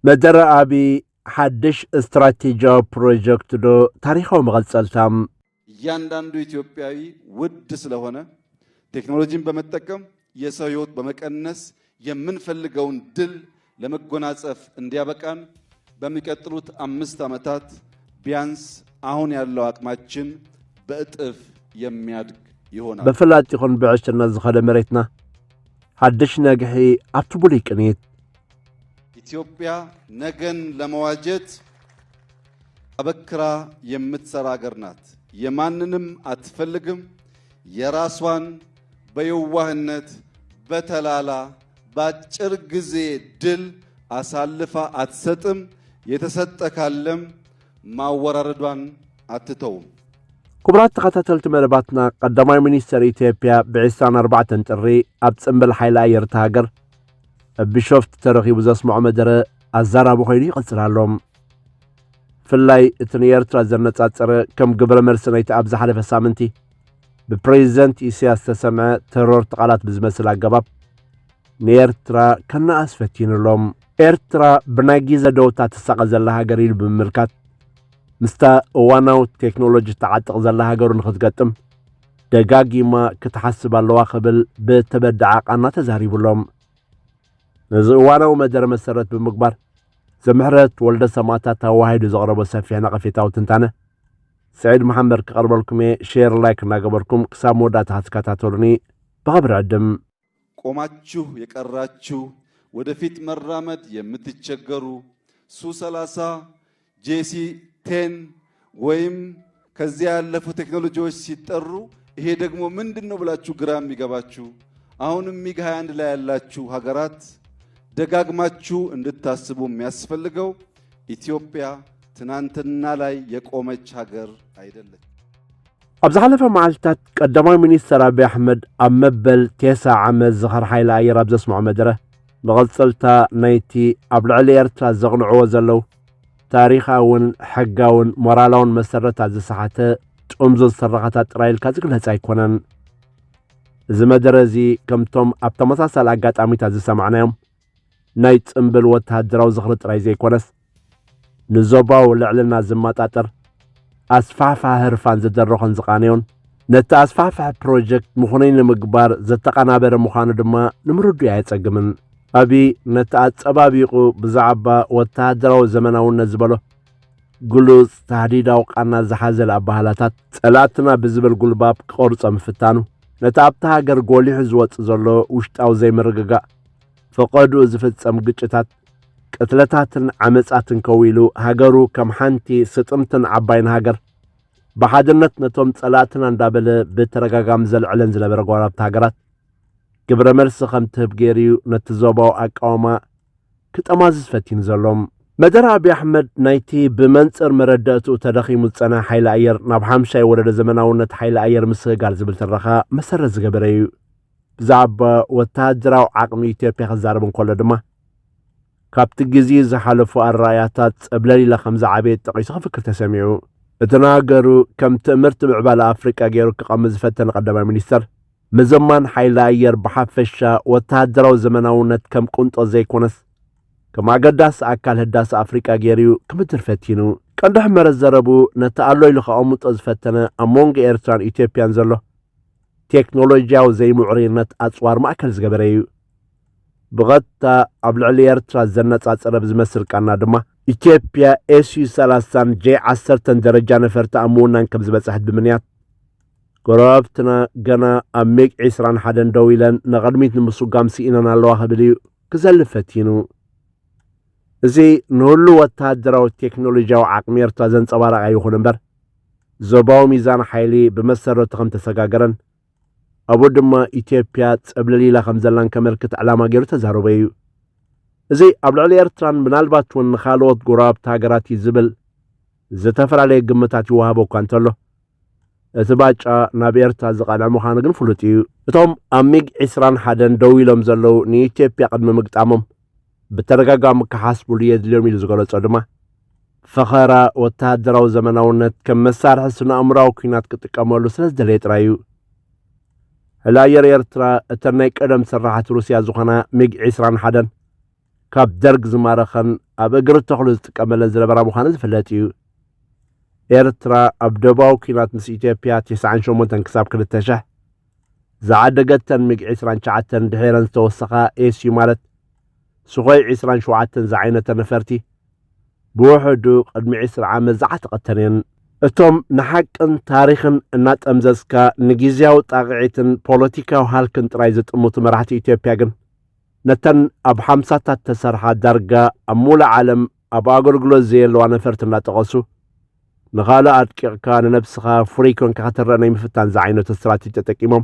መደረ ኣቢ ሓድሽ ስትራቴጂያዊ ፕሮጀክት ዶ ታሪኻዊ መቐጸልታ? እያንዳንዱ ኢትዮጵያዊ ውድ ስለሆነ ቴክኖሎጂን በመጠቀም የሰው ህይወት በመቀነስ የምንፈልገውን ድል ለመጎናጸፍ እንዲያበቃን በሚቀጥሉት አምስት ዓመታት ቢያንስ አሁን ያለው አቅማችን በእጥፍ የሚያድግ ይሆናል። ብፍላጥ ይኹን ብዕሽነት ዝኸደ መሬትና ሓድሽ ነግሒ ኣብቲ ብሉይ ቅኒት። ኢትዮጵያ ነገን ለመዋጀት አበክራ የምትሰራ ሀገር ናት። የማንንም አትፈልግም። የራሷን በየዋህነት በተላላ በአጭር ጊዜ ድል አሳልፋ አትሰጥም። የተሰጠ ካለም ማወራረዷን አትተውም። ክቡራት ተኸታተልቲ መደባትና፣ ቀዳማይ ሚኒስተር ኢትዮጵያ ብ ዕስራን ኣርባዕተን ጥሪ ኣብ ጽምብል ሓይሊ ኣየር እታ ሃገር ኣብ ቢሾፍቱ ተረኺቡ ዘስምዖ መደረ ኣዛራቢ ኮይኑ ይቕጽል ኣሎ። ብፍላይ እቲ ንኤርትራ ዘነጻጸረ ከም ግብረ መልሲ ናይቲ ኣብ ዝሓለፈ ሳምንቲ ብፕሬዚደንት ኢሳያስ ዝተሰምዐ ተረርቲ ቃላት ብዝመስል ኣገባብ ንኤርትራ ከነኣስ ፈቲኑ ኣሎ። ኤርትራ ብናይ ግዜ ደውታ ትሳቐ ዘላ ሃገር ኢሉ ብምምልካት ምስታ እዋናዊ ቴክኖሎጂ ትዓጥቕ ዘላ ሃገሩ ንኽትገጥም ደጋጊማ ክትሓስብ ኣለዋ ክብል ብተበዳዓ ቃና ተዛሪቡ ኣሎ። ነዚ እዋናዊ መደረ መሰረት ብምግባር ዘምሕረት ወልደ ሰማእታት ኣዋሂዱ ዘቕረቦ ሰፊሕ ነቐፌታዊ ትንታነ ስዒድ መሓመድ ክቐርበልኩም እየ። ሼር ላይክ እናገበርኩም ክሳብ መወዳእታ ክትከታተሉኒ ብኽብሪ ዕድም። ቆማችሁ የቀራችሁ ወደፊት መራመድ የምትቸገሩ ሱ ሰላሳ ጄሲ ቴን ወይም ከዚያ ያለፉ ቴክኖሎጂዎች ሲጠሩ ይሄ ደግሞ ምንድን ነው ብላችሁ ግራ የሚገባችሁ አሁንም ሚግ ሃያ አንድ ላይ ያላችሁ ሀገራት ደጋግማችሁ እንድታስቡ የሚያስፈልገው ኢትዮጵያ ትናንትና ላይ የቆመች ሀገር አይደለች። ኣብ ዝሓለፈ መዓልትታት ቀዳማይ ሚኒስተር ኣብይ ኣሕመድ ኣብ መበል ቴስዓ ዓመት ዝኸሪ ሓይሊ ኣየር ኣብ ዘስምዖ መደረ፣ መቐጸልታ ናይቲ ኣብ ልዕሊ ኤርትራ ዘቕንዕዎ ዘለዉ ታሪኻውን ሕጋውን ሞራላውን መሰረታት ዝሰሓተ ጥምዙዝ ትረኻታት ጥራይ ኢልካ ዝግለጽ ኣይኮነን። እዚ መደረ እዚ ከምቶም ኣብ ተመሳሳሊ ኣጋጣሚታት ዝሰማዕናዮም ናይ ጽምብል ወተሃደራዊ ዝኽሪ ጥራይ ዘይኮነስ ንዞባዊ ልዕልና ዝመጣጠር ኣስፋሕፋሒ ህርፋን ዝደረኾን ዝቓነዮን ነቲ ኣስፋሕፋሒ ፕሮጀክት ምኹነይ ንምግባር ዘተቐናበረ ምዃኑ ድማ ንምርድኡ ኣየጸግምን። ኣብይ ነቲ ኣጸባቢቑ ብዛዕባ ወተሃደራዊ ዘመናውነት ዝበሎ ግሉጽ ታህዲዳዊ ቃና ዝሓዘለ ኣበሃህላታት ጸላእትና ብዝብል ጉልባብ ክቐርጾ ምፍታኑ ነቲ ኣብታ ሃገር ጎሊሑ ዝወጽእ ዘሎ ውሽጣዊ ዘይምርግጋእ ፈቐድኡ ዝፍጸም ግጭታት፣ ቅትለታትን ዓመጻትን ከዊሉ ሃገሩ ከም ሓንቲ ስጥምትን ዓባይን ሃገር ብሓድነት ነቶም ጸላእትና እንዳበለ ብተደጋጋሚ ዘልዕለን ዝነበረ ጎረባብቲ ሃገራት ግብረ መልሲ ከም ትህብ ገይሩ እዩ ነቲ ዞባዊ ኣቃውማ ክጠማዝዝ ፈቲኑ ዘሎ። መደረ ኣብይ ኣሕመድ ናይቲ ብመንጽር መረዳእትኡ ተደኺሙ ዝጸንሐ ሓይሊ ኣየር ናብ ሓምሻይ ወለዶ ዘመናውነት ሓይሊ ኣየር ምስግጋር ዝብል ትረኻ መሰረት ዝገበረ እዩ። ብዛዕባ ወተሃደራዊ ዓቕሚ ኢትዮጵያ ክዛረብ እንከሎ ድማ ካብቲ ግዜ ዝሓለፉ ኣረኣእያታት ጸብለል ኢላ ከም ዝዓበየት ጠቒሱ ክፍክር ተሰሚዑ። እቲ ንሃገሩ ከም ትእምርቲ ምዕባለ ኣፍሪቃ ገይሩ ክቐምጥ ዝፈተነ ቀዳማይ ሚኒስተር ምዝማን ሓይሊ ኣየር ብሓፈሻ ወተሃደራዊ ዘመናውነት ከም ቁንጦ ዘይኮነስ ከም ኣገዳሲ ኣካል ህዳሰ ኣፍሪቃ ገይሩ እዩ ክምድር ፈቲኑ። ቀንዲ ሕመረት ዘረብኡ ነቲ ኣሎ ኢሉ ከቐምጦ ዝፈተነ ኣብ መንጎ ኤርትራን ኢትዮጵያን ዘሎ ቴክኖሎጂያዊ ዘይምዕሩይነት ኣጽዋር ማእከል ዝገበረ እዩ። ብቐጥታ ኣብ ልዕሊ ኤርትራ ዘነጻጸረ ብዝመስል ቃና ድማ ኢትዮጵያ ኤስዩ ሰላሳን ጄ ዓሰርተን ደረጃ ነፈርቲ ኣብ ምውናን ከም ዝበጽሐት ብምንያት ጎረባብትና ገና ኣብ ሚግ ዒስራን ሓደን ደው ኢለን ንቕድሚት ንምስጓም ስኢነን ኣለዋ ክብል እዩ ክዘልፍ ፈቲኑ። እዚ ንህሉ ወተሃደራዊ ቴክኖሎጂያዊ ዓቕሚ ኤርትራ ዘንጸባርቕ ኣይኹን እምበር ዞባዊ ሚዛን ሓይሊ ብመሰረቱ ከም ተሰጋገረን ኣብኡ ድማ ኢትዮጵያ ጸብለል ኢላ ከም ዘላን ከመልክት ዕላማ ገይሩ ተዛረቦ እዩ። እዚ ኣብ ልዕሊ ኤርትራን ምናልባት እውን ንኻልኦት ጎረባብቲ ሃገራት እዩ ዝብል ዝተፈላለየ ግምታት ይወሃቦ እኳ እንተሎ እቲ ባጫ ናብ ኤርትራ ዝቐንዐ ምዃኑ ግን ፍሉጥ እዩ። እቶም ኣብ ሚግ ዒስራን ሓደን ደው ኢሎም ዘለዉ ንኢትዮጵያ ቅድሚ ምግጣሞም ብተደጋጋሚ ክሓስብሉ የድልዮም ኢሉ ዝገለጾ ድማ ፈኸራ ወተሃደራዊ ዘመናውነት ከም መሳርሒ ስነ ኣእምራዊ ኲናት ክጥቀመሉ ስለ ዝደለየ ጥራይ እዩ። ሓይሊ ኣየር ኤርትራ እተን ናይ ቀደም ስራሓት ሩስያ ዝኾና ሚግ ዒስራን ሓደን ካብ ደርግ ዝማረኸን ኣብ እግሪ ተኽሉ ዝጥቀመለን ዝነበራ ምዃኑ ዝፍለጥ እዩ። ኤርትራ ኣብ ደቡባዊ ኲናት ምስ ኢትዮጵያ ተስዓን ሸሞንተን ክሳብ ክልተ ሽሕ ዝዓደገተን ሚግ ዕስራን ትሽዓተን ድሒረን ዝተወሰኻ ኤስዩ ማለት ስኾይ ዕስራን ሸውዓተን ዝዓይነተ ነፈርቲ ብውሕዱ ቅድሚ ዕስራ ዓመት ዝዓተቐተን እየን። እቶም ንሓቅን ታሪኽን እናጠምዘዝካ ንግዝያዊ ጣቕዒትን ፖለቲካዊ ሃልክን ጥራይ ዝጥምቱ መራሕቲ ኢትዮጵያ ግን ነተን ኣብ ሓምሳታት ተሰርሓ ዳርጋ ኣብ ሙሉእ ዓለም ኣብ ኣገልግሎት ዘየለዋ ነፈርቲ እናጠቐሱ ንኻልእ ኣድቂቕካ ንነብስኻ ፍሩይ ኮንካ ክትረአ ናይ ምፍታን ዝዓይነቱ ስትራቴጂ ተጠቂሞም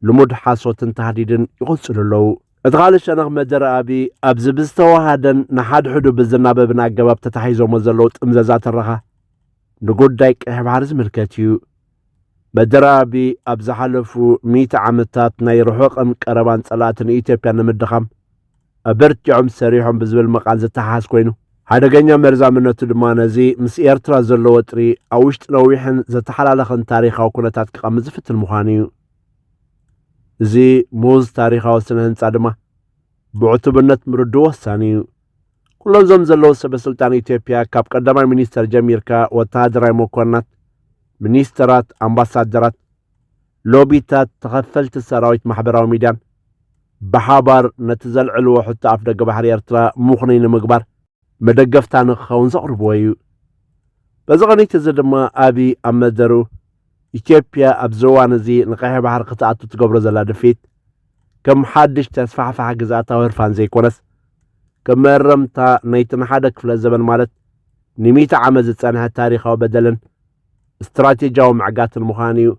ልሙድ ሓሶትን ታህዲድን ይቕጽሉ ኣለዉ። እቲ ካልእ ሸነኽ መደረ ኣቢ ኣብዚ ብዝተዋሃደን ንሓድሕዱ ብዝናበብን ኣገባብ ተታሒዞሞ ዘለዉ ጥምዘዛ ትረኻ ንጉዳይ ቀይሕ ባሕሪ ዝምልከት እዩ። መደረ ኣቢ ኣብ ዝሓለፉ ሚእቲ ዓመታት ናይ ርሑቕን ቀረባን ጸላእቲ ንኢትዮጵያ ንምድኻም ኣበርቲዖም ሰሪሖም ብዝብል መቓን ዝተሓዝ ኮይኑ ሓደገኛ መርዛምነቱ ድማ ነዚ ምስ ኤርትራ ዘሎ ወጥሪ ኣብ ውሽጢ ነዊሕን ዘተሓላለኸን ታሪኻዊ ኩነታት ክቐምጥ ዝፍትን ምዃኑ እዩ። እዚ ሙዝ ታሪኻዊ ስነ ህንጻ ድማ ብዕቱብነት ምርድኡ ወሳኒ እዩ። ኩሎም እዞም ዘለዉ ሰበ ስልጣን ኢትዮጵያ ካብ ቀዳማይ ሚኒስተር ጀሚርካ ወተሃደራዊ መኮንናት፣ ሚኒስተራት፣ ኣምባሳደራት፣ ሎቢታት፣ ተኸፈልቲ ሰራዊት ማሕበራዊ ሚድያን ብሓባር ነቲ ዘልዕልዎ ሕቶ ኣፍ ደገ ባሕሪ ኤርትራ ምኹኑይ ንምግባር መደገፍታ ንክኸውን ዘቕርብዎ እዩ። በዚ ቅኒት እዚ ድማ ኣቢ ኣብ መደሩ ኢትዮጵያ ኣብዚ እዋን እዚ ንቀይሕ ባሕሪ ክትኣቱ ትገብሮ ዘላ ድፊት ከም ሓድሽ ተስፋሕፋሕ ግዝኣታዊ ህርፋን ዘይኮነስ ከም መእረምታ ናይቲ ንሓደ ክፍለ ዘበን ማለት ንሚእቲ ዓመት ዝጸንሐ ታሪኻዊ በደልን ስትራቴጂያዊ ምዕጋትን ምዃኑ እዩ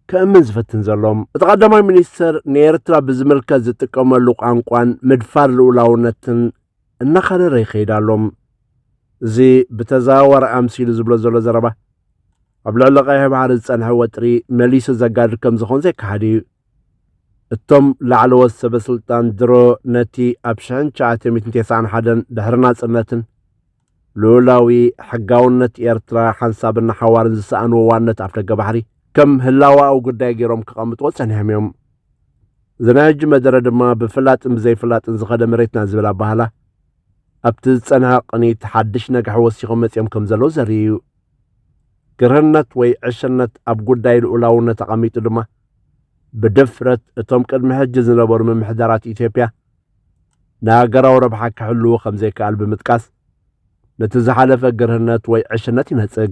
ከእምን ዝፍትን ዘሎ። እቲ ቀዳማይ ሚኒስተር ንኤርትራ ብዝምልከት ዝጥቀመሉ ቋንቋን ምድፋር ልኡላውነትን እናኸረረ ይኸይድ ኣሎ። እዚ ብተዘዋዋሪ ኣምሲሉ ዝብሎ ዘሎ ዘረባ ኣብ ልዕሊ ቀይሕ ባሕሪ ዝጸንሐ ወጥሪ መሊሱ ዘጋድድ ከም ዝኾን ዘይከሓድ እዩ። እቶም ላዕለዎት ሰበ ስልጣን ድሮ ነቲ ኣብ ሽሕን ትሽዓተ ሚእትን ተስዓን ሓደን ድሕሪ ናጽነትን ልኡላዊ ሕጋውነት ኤርትራ ሓንሳብን ንሓዋርን ዝሰኣንዎ ዋነት ኣፍ ደገ ባሕሪ ከም ህላዋዊ ጉዳይ ገይሮም ክቐምጥዎ ጸኒሖም እዮም። እዚ ናይ ሕጂ መደረ ድማ ብፍላጥን ብዘይፍላጥን ዝኸደ መሬትና ዝብል ኣባህላ ኣብቲ ዝጸንሐ ቅኒት ሓድሽ ነግሒ ወሲኾም መጺኦም ከም ዘለዉ ዘርኢ እዩ። ግርህነት ወይ ዕሽነት ኣብ ጉዳይ ልኡላውነት ኣቐሚጡ ድማ ብድፍረት እቶም ቅድሚ ሕጂ ዝነበሩ ምምሕዳራት ኢትዮጵያ ንሃገራዊ ረብሓ ክሕልዉ ከም ዘይከኣል ብምጥቃስ ነቲ ዝሓለፈ ግርህነት ወይ ዕሽነት ይነጽግ።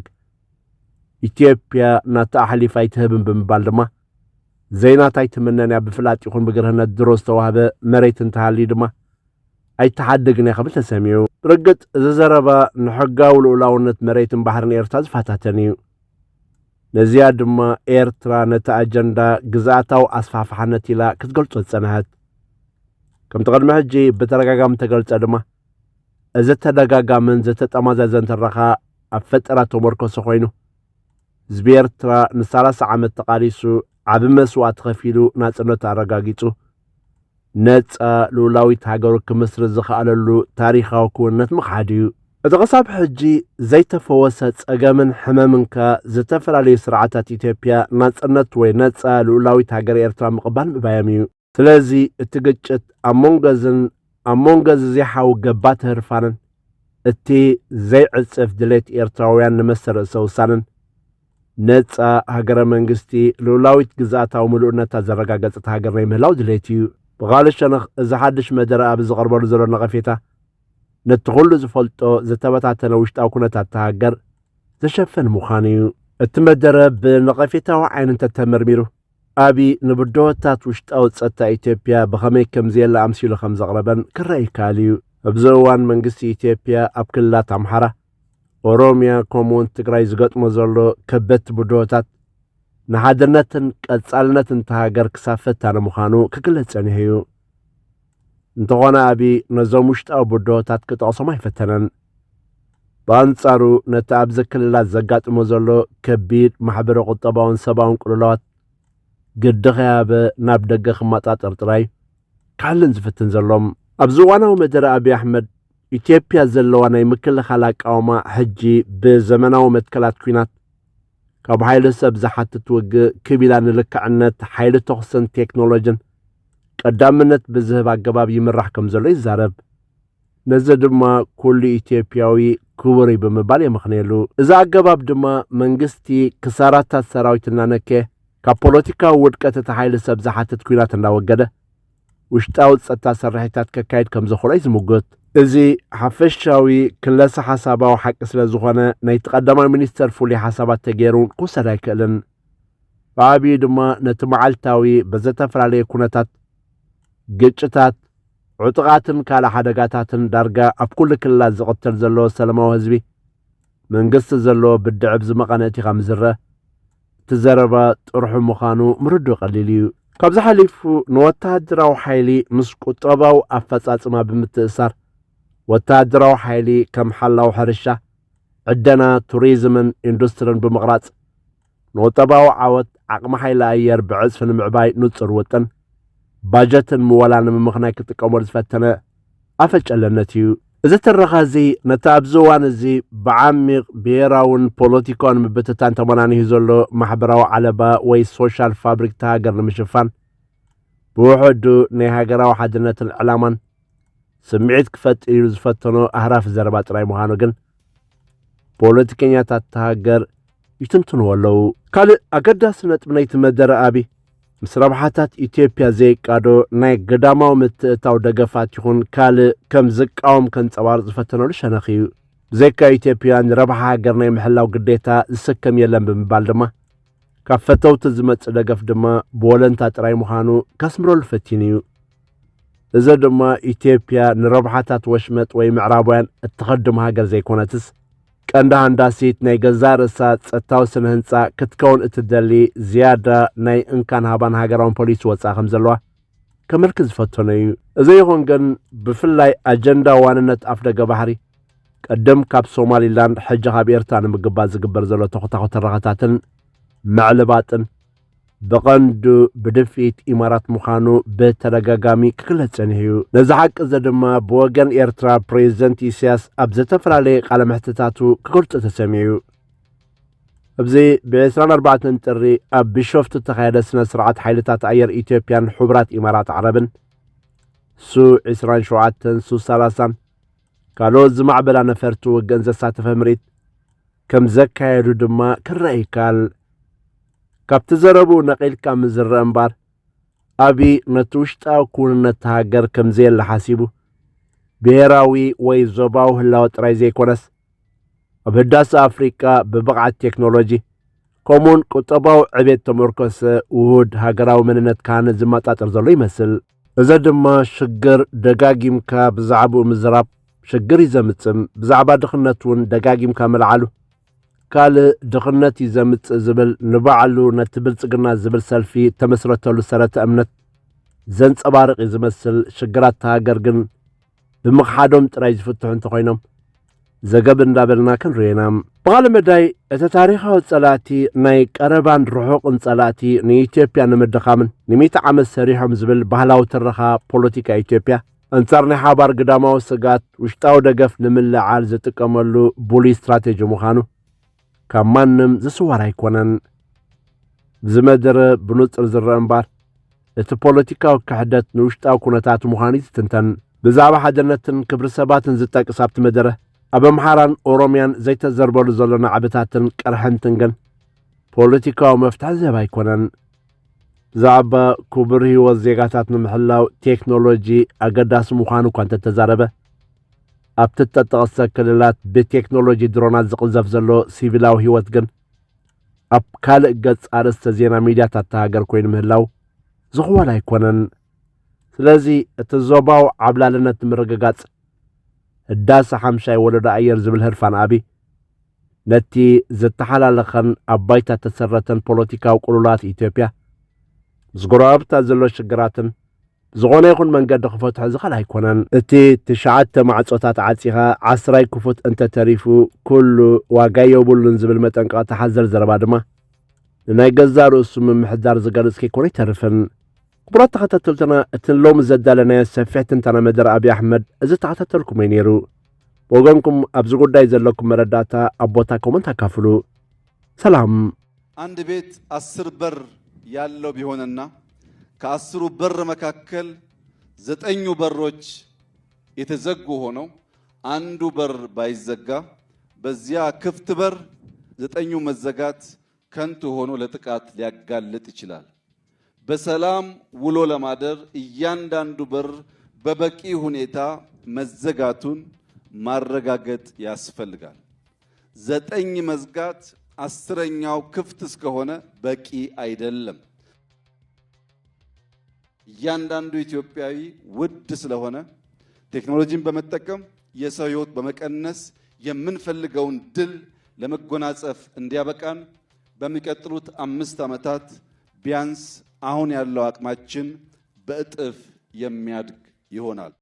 ኢትዮጵያ ናታ ኣሕሊፋ ኣይትህብን ብምባል ድማ ዘይናታ ኣይትምነን እያ። ብፍላጥ ይኹን ብግርህነት ድሮ ዝተዋህበ መሬት እንተሃልዩ ድማ ኣይትሓድግን እያ ክብል ተሰሚዑ። ብርግጽ እዚ ዘረባ ንሕጋዊ ልኡላውነት መሬትን ባሕርን ኤርትራ ዝፈታተን እዩ። ነዚኣ ድማ ኤርትራ ነቲ ኣጀንዳ ግዝኣታዊ ኣስፋሕፋሕነት ኢላ ክትገልጾ ዝጸንሐት። ከምቲ ቅድሚ ሕጂ ብተደጋጋሚ ተገልጸ ድማ እዚ ተደጋጋምን ዝተጠማዘዘን ትረኻ ኣብ ፈጠራ ተመርኮሰ ኮይኑ ህዝቢ ኤርትራ ንሰላሳ ዓመት ተቓሊሱ ዓቢ መስዋእቲ ከፊሉ ናጽነቱ ኣረጋጊጹ ነጻ ልኡላዊት ሃገሩ ክምስርት ዝኸኣለሉ ታሪኻዊ ክውንነት ምኽሓድ እዩ። እቲ ክሳብ ሕጂ ዘይተፈወሰ ጸገምን ሕመምን ከኣ ዝተፈላለዩ ስርዓታት ኢትዮጵያ ናጽነት ወይ ነጻ ልኡላዊት ሃገር ኤርትራ ምቕባል ምእባዮም እዩ። ስለዚ እቲ ግጭት ኣብ መንጎ እዝን ኣብ መንጎ እዚ ዘይሓዊ ገባቲ ህርፋንን እቲ ዘይዕጽፍ ድሌት ኤርትራውያን ንመሰል ርእሰ ውሳነን ነጻ ሃገረ መንግስቲ ልኡላዊት ግዝኣታዊ ምሉእነታ ዘረጋገጸት ሃገር ናይ ምህላው ድሌት እዩ። ብኻልእ ሸነኽ እዚ ሓድሽ መደረ ኣብ ዝቐርበሉ ዘሎ ነቐፌታ ነቲ ኩሉ ዝፈልጦ ዝተበታተነ ውሽጣዊ ኩነታት እታ ሃገር ዘሸፍን ምዃኑ እዩ። እቲ መደረ ብነቐፌታዊ ዓይኒ እንተተመርሚሩ ኣቢ ንብድሆታት ውሽጣዊ ጸጥታ ኢትዮጵያ ብኸመይ ከም ዘየለ ኣምሲሉ ከም ዘቕረበን ክረአ ይከኣል እዩ። ኣብዚ እዋን መንግስቲ ኢትዮጵያ ኣብ ክልላት ኣምሓራ፣ ኦሮምያ ከምኡውን ትግራይ ዝገጥሞ ዘሎ ከበድቲ ብድሆታት ንሓድነትን ቀጻልነትን እታ ሃገር ክሳብ ፈታኒ ምዃኑ ክግለጽ ጸኒሑ እዩ። እንተኾነ ኣቢ ነዞም ውሽጣዊ ብድሆታት ክጠቕሶም ኣይፈተነን። ብኣንጻሩ ነቲ ኣብዚ ክልላት ዘጋጥሞ ዘሎ ከቢድ ማሕበረ ቁጠባውን ሰብኣውን ቅልውላዋት ግዲ ከይሃበ ናብ ደገ ክመጣጠር ጥራይ ክሓልን ዝፍትን ዘሎ። ኣብዚ እዋናዊ መደረ ኣቢ ኣሕመድ ኢትዮጵያ ዘለዋ ናይ ምክልኻል ኣቃውማ ሕጂ ብዘመናዊ መትከላት ኲናት ካብ ሓይሊ ሰብ ዝሓትት ውግእ ክብ ኢላ ንልክዕነት ሓይሊ ተኹስን ቴክኖሎጅን ቀዳምነት ብዝህብ ኣገባብ ይምራሕ ከም ዘሎ ይዛረብ። ነዚ ድማ ኩሉ ኢትዮጵያዊ ክቡር እዩ ብምባል የመኽንየሉ። እዚ ኣገባብ ድማ መንግስቲ ክሳራታት ሰራዊት እናነከየ ካብ ፖለቲካዊ ውድቀት እቲ ሓይሊ ሰብ ዝሓትት ኲናት እንዳወገደ ውሽጣዊ ጸጥታ ስርሒታት ከካይድ ከም ዘኽእሎ እዩ ዝምጉት። እዚ ሓፈሻዊ ክለሰ ሓሳባዊ ሓቂ ስለ ዝኾነ ናይቲ ቀዳማይ ሚኒስተር ፍሉይ ሓሳባት ተገይሩ ክውሰድ ኣይክእልን። ብዓብዩ ድማ ነቲ መዓልታዊ ብዝተፈላለየ ኩነታት ግጭታት፣ ዕጡቓትን ካልእ ሓደጋታትን ዳርጋ ኣብ ኩሉ ክልላት ዝቕተል ዘሎ ሰላማዊ ህዝቢ መንግስቲ ዘለዎ ብድዐ ብዝመቐነ እቲ ከም ዝረአ እቲ ዘረባ ጥርሑ ምዃኑ ምርድኡ ቀሊል እዩ። ካብዚ ሓሊፉ ንወተሃደራዊ ሓይሊ ምስ ቁጠባዊ ኣፈጻጽማ ብምትእሳር ወተሃደራዊ ሓይሊ ከም ሓላው ሕርሻ፣ ዕደና፣ ቱሪዝምን ኢንዱስትርን ብምቕራጽ ንቁጠባዊ ዓወት ዓቕሚ ሓይሊ ኣየር ብዕጽፊ ንምዕባይ ንጹር ውጥን፣ ባጀትን ምወላን ንምምኽናይ ክጥቀመሉ ዝፈተነ ኣፈጨለነት እዩ። እዚ ትረኻ እዚ ነቲ ኣብዚ እዋን እዚ ብዓሚቕ ብሄራውን ፖለቲካውን ምብትታን ተመናኒሁ ዘሎ ማሕበራዊ ዓለባ ወይ ሶሻል ፋብሪክ እታ ሃገር ንምሽፋን ብውሕዱ ናይ ሃገራዊ ሓድነትን ዕላማን ስምዒት ክፈጥር ኢሉ ዝፈተኖ ኣህራፊ ዘረባ ጥራይ ምዃኑ ግን ፖለቲከኛታት እታ ሃገር ይትንትንዎ ኣለዉ። ካልእ ኣገዳሲ ነጥቢ ናይቲ መደረ ኣቢ ምስ ረብሓታት ኢትዮጵያ ዘይቃዶ ናይ ግዳማዊ ምትእታው ደገፋት ይኹን ካልእ ከም ዝቃወም ከንጸባርቕ ዝፈተነሉ ሸነኽ እዩ። ብዘይካ ኢትዮጵያ ንረብሓ ሃገር ናይ ምሕላው ግዴታ ዝስከም የለን ብምባል ድማ ካብ ፈተውቲ ዝመጽእ ደገፍ ድማ ብወለንታ ጥራይ ምዃኑ ከስምረሉ ፈቲኑ እዩ። እዚ ድማ ኢትዮጵያ ንረብሓታት ወሽመጥ ወይ ምዕራባውያን እትኸድም ሃገር ዘይኮነትስ ቀንዲ ሃንዳሲት ናይ ገዛእ ርእሳ ጸጥታዊ ስነ ህንጻ ክትከውን እትደሊ ዝያዳ ናይ እንካን ሃባን ሃገራውን ፖሊሲ ወጻኢ ከም ዘለዋ ከመልክት ዝፈተኖ እዩ። እዚ ይኹን ግን ብፍላይ ኣጀንዳ ዋንነት ኣፍደገ ባሕሪ ቅድም ካብ ሶማሊላንድ ሕጂ ካብ ኤርትራ ንምግባር ዝግበር ዘሎ ተኾታኾ ተረኻታትን ምዕልባጥን ብቐንዱ ብድፍኢት ኢማራት ምዃኑ ብተደጋጋሚ ክግለጽ ጸኒሑ እዩ። ነዚ ሓቂ እዚ ድማ ብወገን ኤርትራ ፕሬዚደንት ኢሳያስ ኣብ ዝተፈላለየ ቃለ መሕትታቱ ክገልጾ ተሰሚዑ እዩ። ኣብዚ ብ ዕስራን ኣርባዕተን ጥሪ ኣብ ቢሾፍቱ እተኻየደ ስነ ስርዓት ሓይልታት ኣየር ኢትዮጵያን ሕቡራት ኢማራት ዓረብን ሱ ዕስራን ሸውዓተን ሱ ሰላሳን ካልኦት ዝማዕበላ ነፈርቲ ውግእን ዘሳተፈ ምርኢት ከም ዘካየዱ ድማ ክረአ ይከኣል። ካብቲ ዘረብኡ ነቒልካ ምስ ዝረአ እምበር ኣቢ ነቲ ውሽጣዊ ክውንነት እታ ሃገር ከም ዘየለ ሓሲቡ ብሄራዊ ወይ ዞባዊ ህላወ ጥራይ ዘይኮነስ ኣብ ህዳሰ ኣፍሪቃ ብብቕዓት ቴክኖሎጂ ከምኡውን ቁጠባዊ ዕቤት ተመርኮሰ ውሁድ ሃገራዊ መንነት ክሃንጽ ዝመጣጠር ዘሎ ይመስል። እዚ ድማ ሽግር ደጋጊምካ ብዛዕባኡ ምዝራብ ሽግር እዩ ዘምጽእ፣ ብዛዕባ ድኽነት እውን ደጋጊምካ ምልዓሉ ካልእ ድኽነት እዩ ዘምጽእ ዝብል ንባዕሉ ነቲ ብልጽግና ዝብል ሰልፊ እተመስረተሉ ሰረተ እምነት ዘንጸባርቕ እዩ ዝመስል። ሽግራት እታ ሃገር ግን ብምኽሓዶም ጥራይ ዝፍትሑ እንተኾይኖም ዘገብ እንዳበልና ክንሪኦ ኢና። ብኻልእ መዳይ እቲ ታሪኻዊ ጸላእቲ ናይ ቀረባን ርሑቕን ጸላእቲ ንኢትዮጵያ ንምድኻምን ንሚእቲ ዓመት ሰሪሖም ዝብል ባህላዊ ትረኻ ፖለቲካ ኢትዮጵያ ኣንጻር ናይ ሓባር ግዳማዊ ስግኣት ውሽጣዊ ደገፍ ንምልዓል ዝጥቀመሉ ብሉይ ስትራቴጂ ምዃኑ ካብ ማንም ዝስወር ኣይኮነን። ብዚ መደረ ብንጹር ዝረአ እምበር እቲ ፖለቲካዊ ክሕደት ንውሽጣዊ ኩነታት ምዃኑ እዩ ዝትንተን። ብዛዕባ ሓድነትን ክብሪ ሰባትን ዝጠቅስ ኣብቲ መደረ ኣብ ኣምሓራን ኦሮምያን ዘይተዘርበሉ ዘሎ ናዕብታትን ቅርሕንትን ግን ፖለቲካዊ መፍትሒ ዝህብ ኣይኮነን። ብዛዕባ ክቡር ህይወት ዜጋታት ንምሕላው ቴክኖሎጂ ኣገዳሲ ምዃኑ እኳ እንተተዛረበ ኣብቲ እተጠቕሰ ክልላት ብቴክኖሎጂ ድሮናት ዝቕዘፍ ዘሎ ሲቪላዊ ህይወት ግን ኣብ ካልእ ገጽ ኣርእስተ ዜና ሚድያታት እታ ሃገር ኮይኑ ምህላው ዝኽወል ኣይኮነን። ስለዚ እቲ ዞባዊ ዓብላልነት ንምርግጋጽ ህዳሰ ሓምሻይ ወለዶ ኣየር ዝብል ህርፋን ኣቢ ነቲ ዝተሓላለኸን ኣብ ባይታ ተሰረተን ፖለቲካዊ ቅሉላት ኢትዮጵያ ምስ ጎረባብታ ዘሎ ሽግራትን ብዝኾነ ይኹን መንገዲ ክፈትሖ ዝኽእል ኣይኮነን። እቲ ትሽዓተ ማዕጾታት ዓጺኻ ዓስራይ ክፉት እንተተሪፉ ኩሉ ዋጋ የብሉን ዝብል መጠንቀቕታ ሓዘል ዘረባ ድማ ንናይ ገዛእ ርእሱ ምምሕዳር ዝገልጽ ከይኮነ ኣይተርፍን። ክቡራት ተኸታተልትና እቲ ሎሚ ዘዳለናዮ ሰፊሕ ትንተና መደረ ኣብይ ኣሕመድ እዚ ተኸታተልኩሞ እዩ ነይሩ። ብወገንኩም ኣብዚ ጉዳይ ዘለኩም መረዳእታ ኣብ ቦታ ኮመንት ኣካፍሉ። ሰላም። አንድ ቤት አስር በር ያለው ቢሆንና ከአስሩ በር መካከል ዘጠኙ በሮች የተዘጉ ሆነው አንዱ በር ባይዘጋ በዚያ ክፍት በር ዘጠኙ መዘጋት ከንቱ ሆኖ ለጥቃት ሊያጋልጥ ይችላል። በሰላም ውሎ ለማደር እያንዳንዱ በር በበቂ ሁኔታ መዘጋቱን ማረጋገጥ ያስፈልጋል። ዘጠኝ መዝጋት አስረኛው ክፍት እስከሆነ በቂ አይደለም። እያንዳንዱ ኢትዮጵያዊ ውድ ስለሆነ ቴክኖሎጂን በመጠቀም የሰው ሕይወት በመቀነስ የምንፈልገውን ድል ለመጎናጸፍ እንዲያበቃን በሚቀጥሉት አምስት ዓመታት ቢያንስ አሁን ያለው አቅማችን በእጥፍ የሚያድግ ይሆናል።